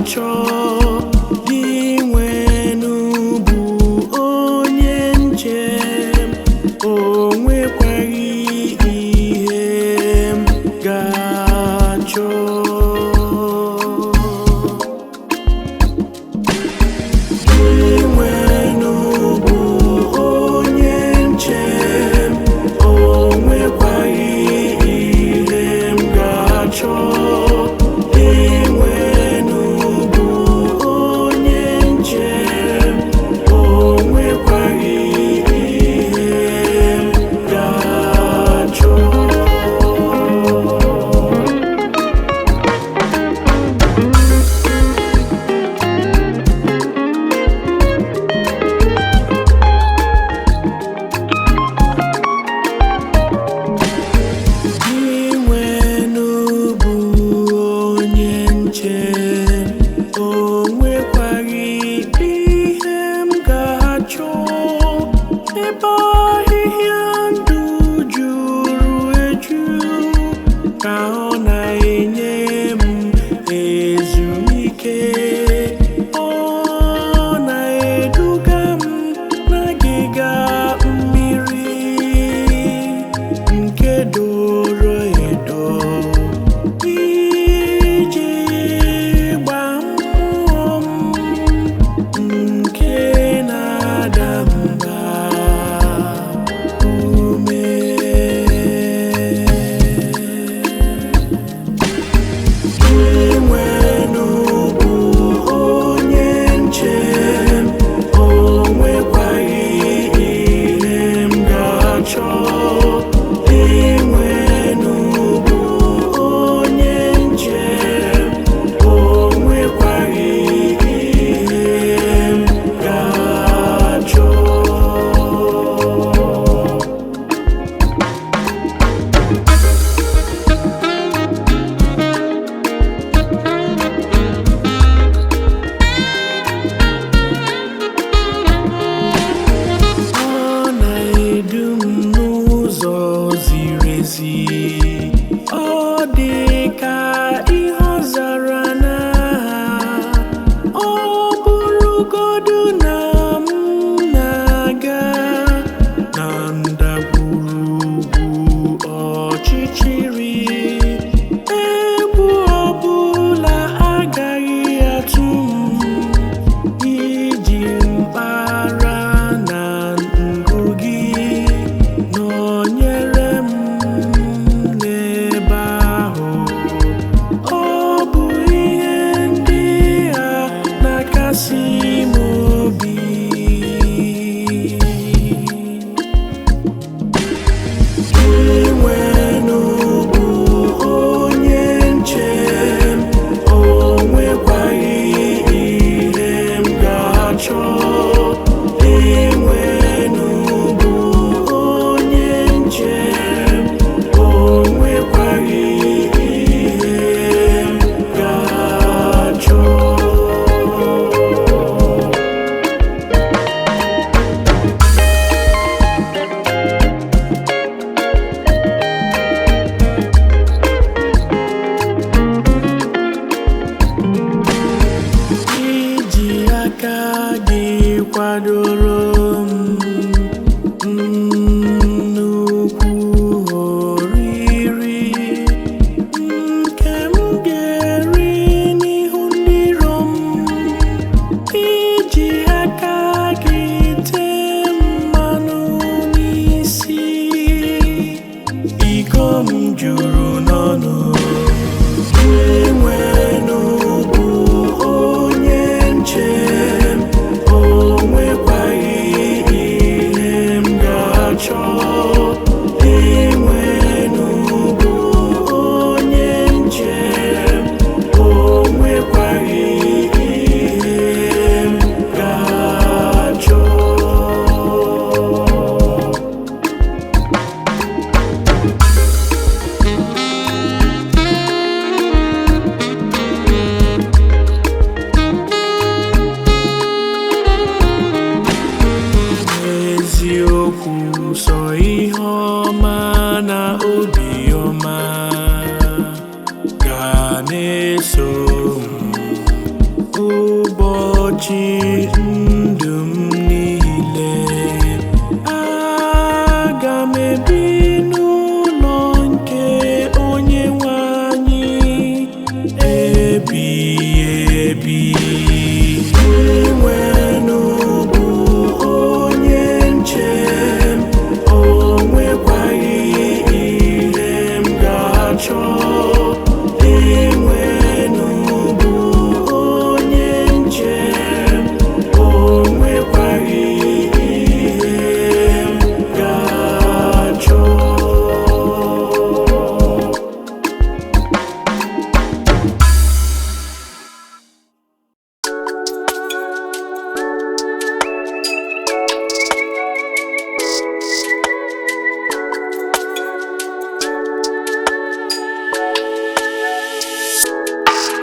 ga-achọ. Dinwenu bụ onye nche m, o nwekwaghị ihe m ga-achọ. Dinwenu bụ onye nche m, o nwekwaghị ihe m ga-achọ. Dinwenu bụ Ụbọchị ndụ m niile, aga m ebi n'ụlọ nke onye nwe anyị ebighị ebi. Dinwenụ bụ onye nche m, o nwekwaghị ihe m ga-achọ. Dinwenụ bụ onye nche m, o nwekwaghị ihe m ga-achọ.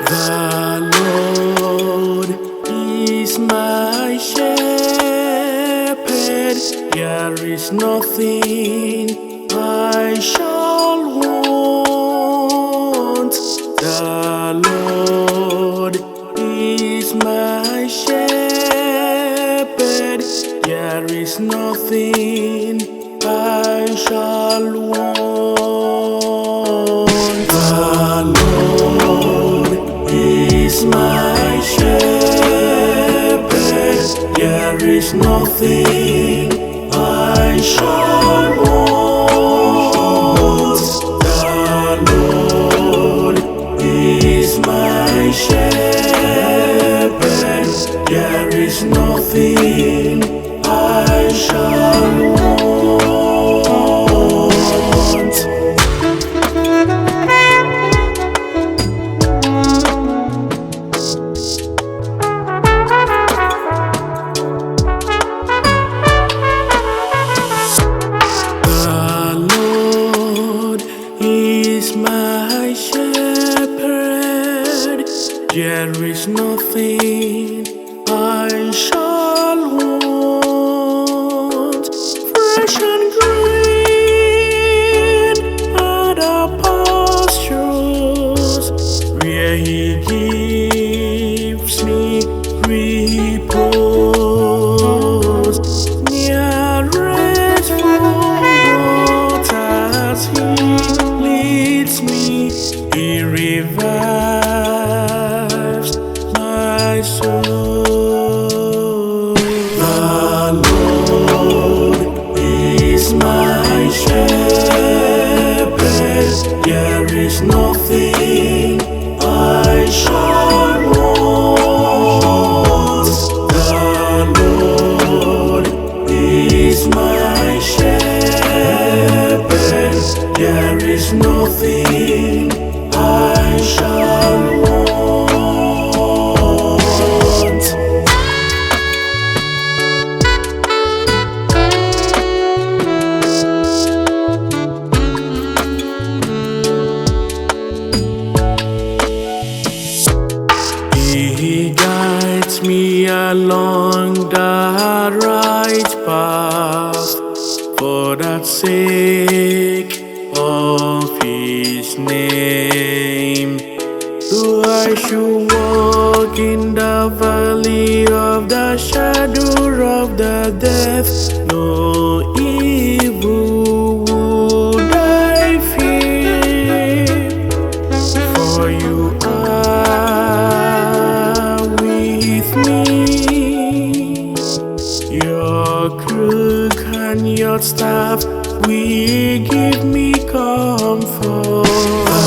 The Lord is my shepherd, there is nothing I shall want. The Lord is my shepherd, there is nothing I shall want. The Lord is my shepherd, there is nothing I shall want. The Lord is my shepherd, there is nothing I shall want. The Lord is my shepherd, there is nothing I shall want. Fresh and green are the pastures where He gives me repose. Near restful waters He leads me, He revives my soul. The Lord is my shepherd, there is nothing I shall want. The Lord is my shepherd, there is nothing I shall want. He guides me along the right path for the sake of His name. Though I should walk in the valley of the shadow of the death, no evil would I fear. For you are with me. Your crook and your staff will give me comfort. The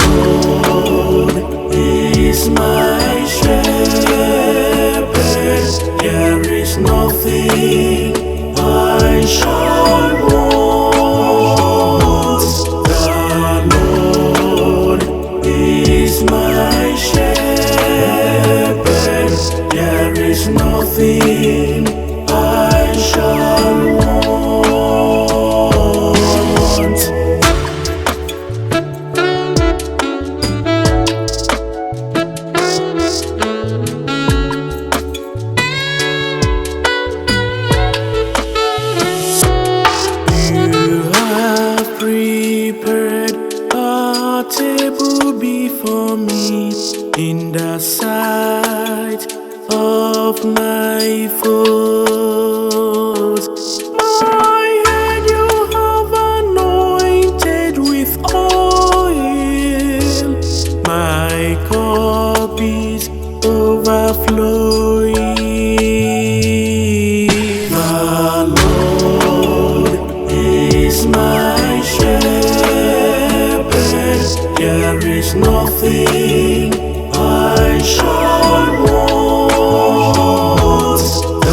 Lord is my shepherd, there is nothing I shall want. The Lord is my shepherd, there is nothing I shall want. You have prepared a table before me in the sight of of my foes. My head you have anointed with oil, my cup is overflowing. The Lord is my shepherd, there is nothing I shall want. The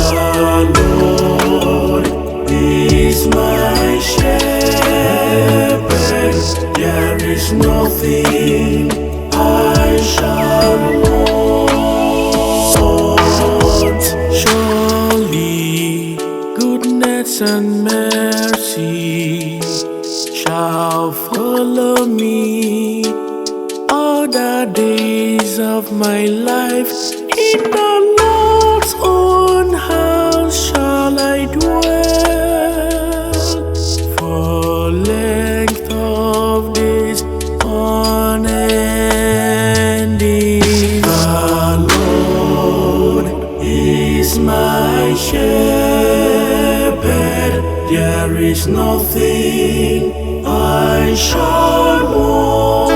Lord is my shepherd, there is nothing I shall want. Surely goodness and mercy shall follow me all the days of my life. In the Lord's own house shall I dwell for length of days unending. The Lord is my shepherd, there is nothing I shall want.